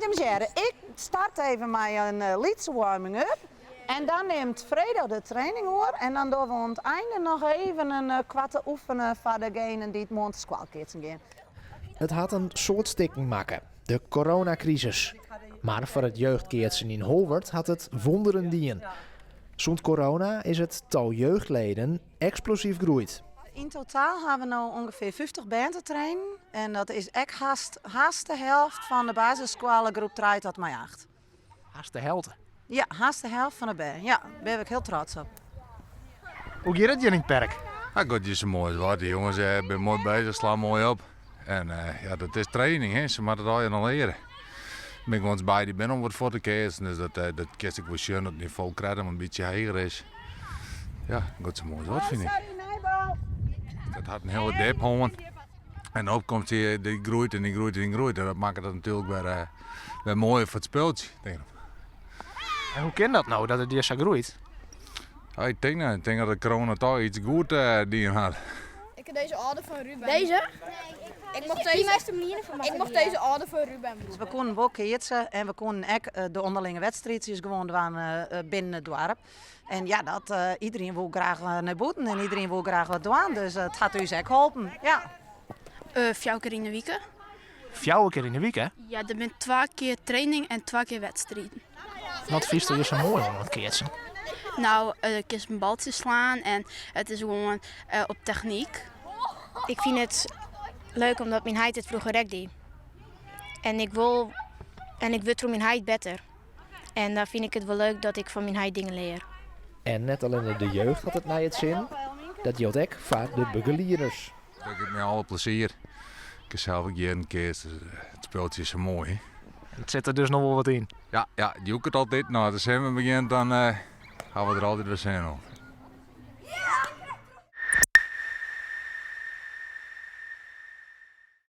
Lit jim hearre, ik start even mei in lytse warming-up en dan nimt Fredo de training oer en dan dogge we oan it einde noch even in koarte oefening foar degenen dy't moarn te skoalkeatsen gean. It hat in soad stikken makke, de coronakrisis. Mar foar it jeugdkeatsen yn Holwert hat it wonderen dien. Sûnt corona is it tal jeugdleden eksplosyf groeid. Yn totaal ha we no ûngefear 50 bern te trainen en dat is ek hast, hast de helft fan de basisskoalle groep 3 tot mei 8. Hast de helte? Ja, hast de helft fan de bern. Ja, dêr bin ik hiel trots op. Hoe giet it hjir yn it perk? Ja, giet hjir sa moai as wat. De jonges binne moai beuzich, slaan moai op. En ja, dat is training, hè. Se moatte it allegear noch leare. Der binne guons by dy binne al wat fuort te keatsen, dus dat, dat kinst ek wol sjen dat it nivo krekt in bytsje heger is. Ja, giet sa moai as wat, fyn ik. Dat hat in hiele dip hân. En de opkomst dy, dy groeit en dy groeit en dy groeit. En dat makket it natuerlik wer, wer moaier foar it spultsje. Denk ik. En hoe kin dat no, dat it hjir sa groeit? Ja, ik tink, ik tink dat de corona toch iets goed dien hat. Ik heb deze âlde fan Ruben. Deze? Ik mocht deze, ik mocht deze âlde fan Ruben Dus we koenen wol keatse en we koenen ek de ûnderlinge wedstriidsjes gewoan dwaan binnen it doarp. En ja, dat, iedereen wol graach nei bûten en iedereen wol graach wat dwaan. Dus it hat ús ek holpen, ja. Fjouwer kear yn de wike. Fjouwer kear yn de wike? Ja, der binne twa kear training en twa kear wedstriden. Wat fynst hjir sa moai oan it keatsen? Nou, kinst in baltsje slaan en it is gewoan op technyk. Ik fyn it leuk omdat myn heit it froeger ek die. En ik wol en ik wurd troch myn heit better. En dan fyn ik it wol leuk dat ik fan myn heit dingen lear. En net allinne de jeugd hat it nei it sin, dat jildt ek foar de begelieders. Dat giet mei alle plezier. Ik ha sels ek jierren keatst, dus it spultsje is sa moai. It sit der dus noch wol wat yn? Ja, ja, it jokket altyd. No, as de simmer begjint, dan ha we der altyd wer sin oan.